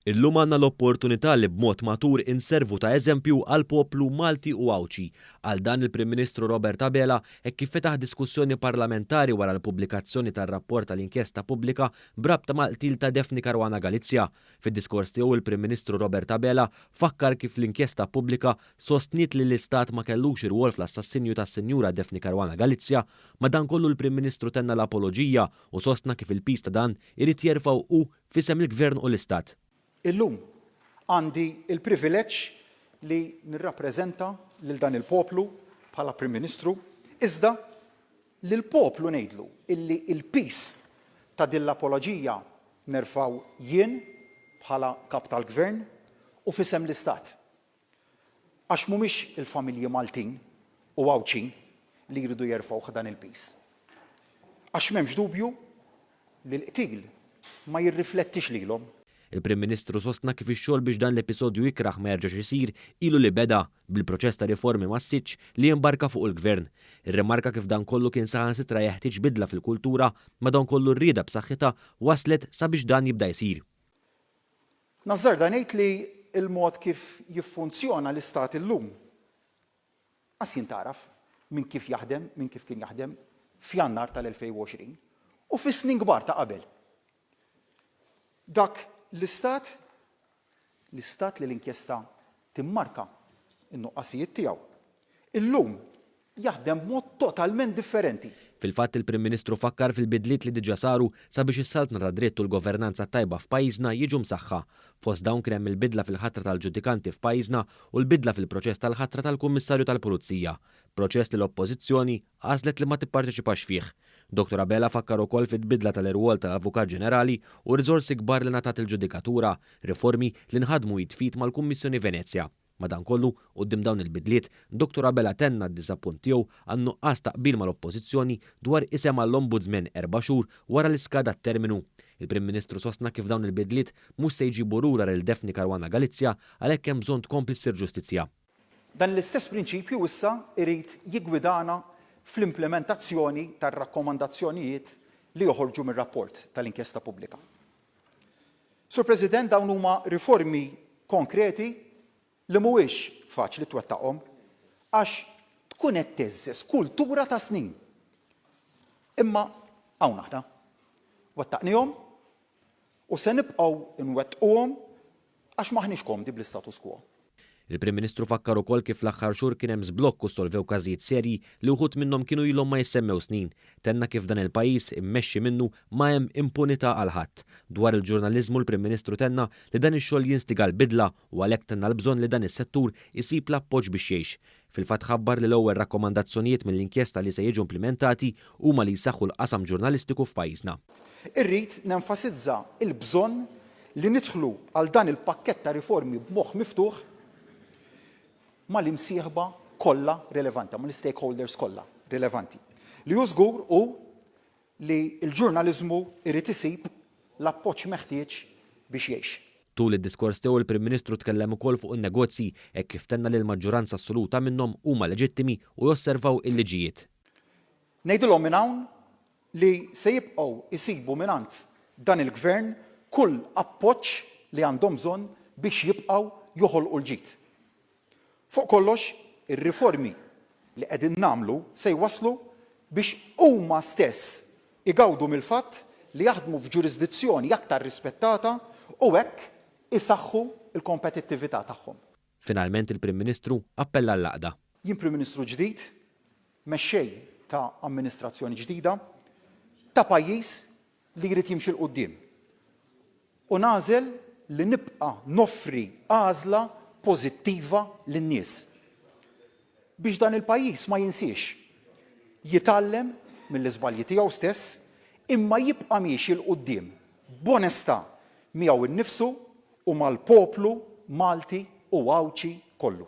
Illum għandna l-opportunità li b'mod matur inservu ta' eżempju għall-poplu Malti u Għawdxi. Qal dan il-Prim Ministru Robert Abela hekk kif fetaħ diskussjoni parlamentari wara l-pubblikazzjoni tar-rapport tal-inkjesta pubblika b'rabta mal-qtil ta' Daphne Caruana Galizia. Fid-diskors tiegħu il-Prim Ministru Robert Abela fakkar kif l-inkjesta pubblika sostniet li l-Istat ma kellux irwol fl-assassinju tas-Sinjura Daphne Caruana Galizia. Madankollu l-Prim Ministru tenna l-apoloġija u sostna kif il-piż ta' dan irid jerfgħu hu f'isem il-Gvern u l-Istat. Illum għandi l-privileġġ li nirrappreżenta lil dan il-poplu bħala Prim Ministru, iżda lill-poplu ngħidlu illi l-piż ta' din l-apoloġija nerfgħu jien bħala Kap tal-Gvern u f'isem l-Istat. Għax mhumiex il-familji Maltin u Għawdxin li jridu jerfgħuh dan il-piż. Għax m'hemmx dubju li l-qtil ma jirriflettix lilhom. Il-Prim Ministru sostna kif ix-xogħol biex dan l-episodju ikrah ma jerġax isir ilu li beda, bil-proċess ta' riformi massiċċ li imbarka fuq il-Gvern. Irrimarka kif dan kollu kien saħansitra jeħtieġ bidla fil-kultura, madankollu r-rieda b'saħħitha wasslet sabiex dan jibda jsir. Nażżarda ngħid li l-mod kif jiffunzjona l-Istat illum qas jintgħaraf minn kif jaħdem minn kif kien jaħdem f'Jannar tal-2020 u fis-snin kbar ta' qabel. Dak l-Istat, l-Istat li l-inkjesta timmarka n-nuqqasijiet tiegħu, illum jaħdem b'mod totalment differenti. Fil-fatt il-Prim Ministru fakkar fil-bidliet li diġà saru sabiex is-saltna tad-dritt u l-governanza t-tajba f'pajjiżna jiġu msaħħa. Fost dawn kien hemm il-bidla fil-ħatra tal-ġudikanti f'pajjiżna u l-bidla fil-proċess tal-ħatra tal-Kummissarju tal-Pulizija. Proċess li l-Oppożizzjoni għażlet li ma tipparteċipax fih. Dottor Abela fakkar ukoll fit-bidla tal-irwol tal-Avukat Ġenerali u r-riżorsi kbar li ngħatat il-ġudikatura, riformi li nħadmu id f'id mal-Kummissjoni Venezja. Madankollu, quddiem dawn il-bidliet, Dottor Abela tenna d-diżappunt tiegħu għan-nuqqas ta' qbil mal-Oppożizzjoni dwar isem għall-Ombudsman erba' xhur wara li skada t-terminu. Il-Prim Ministru sostna kif dawn il-bidliet mhux se jġibu lura lil Daphne Caruana Galizia għalhekk hemm bżonn tkompli ssir ġustizzja. Dan l-istess prinċipju issa jrid jiggwidana fl-implimentazzjoni tar-rakkomandazzjonijiet li joħorġu mir-rapport tal-inkjesta pubblika. Sur President, dawn huma riformi konkreti li mhuwiex faċli twettaqhom għax tkun qed theżżeż kultura ta' snin. Imma hawn aħna. Wettaqniehom u se nibqgħu nwettquhom għax m'aħniex komdi bl-istatus quo. Il-Prim Ministru fakkar ukoll kif fl-aħħar xhur kien hemm żblokk u ssolvew każijiet serji li wħud minnhom kienu ilhom ma jissemmew snin. Tenna kif f'dan il-pajjiż, immexxi minnu, ma hemm impunità għal ħadd. Dwar il-ġurnaliżmu l-Prim Ministru tenna li dan ix-xogħol jinstiga l-bidla u għalhekk tenna l-bżonn li dan is-settur isib l-appoġġ biex jgħix. Fil-fatt ħabbar li l-ewwel rakkomandazzjonijiet mill-inkjesta li se jiġu implimentati huma li jsaħħu l-qasam ġurnalistiku f'pajjiżna. Irrid nenfasizza l-bżonn li nidħlu għal dan il-pakkett ta' riformi b'moħħ miftuħ mal-imsieħba kollha relevanti, mal-istakeholders kollha rilevanti. Li hu żgur hu li l-ġurnaliżmu jrid isib l-appoġġ meħtieġ biex jgħix. Tul id-diskors tiegħu il-Prim Ministru tkellem ukoll fuq in-negozji hekk kif tenna li l-maġġoranza assoluta minnhom huma leġittimi u josservaw il-liġijiet. Ngħidilhom minn hawn li se jibqgħu jsibu mingħand dan il-Gvern kull appoġġ li għandhom bżonn biex jibqgħu joħolqu l-ġid. Fuq kollox, ir-riformi li qegħdin nagħmlu se jwasslu biex huma stess igawdu mill-fatt li jaħdmu f'ġurisdizzjoni aktar rispettata u hekk isaħħu l-kompetittività tagħhom. Finalment il-Prim Ministru appella għall-għaqda. Jien Prim Ministru ġdid, mexxej ta' amministrazzjoni ġdida, ta' pajjiż li jrid jimxi 'l quddiem. U nagħżel li nibqa' noffri għażla pożittiva lin-nies. Biex dan il-pajjiż ma jinsiex, jitgħallem mill-iżbalji tiegħu stess imma jibqa' miexi 'l quddiem b'onestà miegħu nnifsu u mal-poplu Malti u Għawdxi kollu.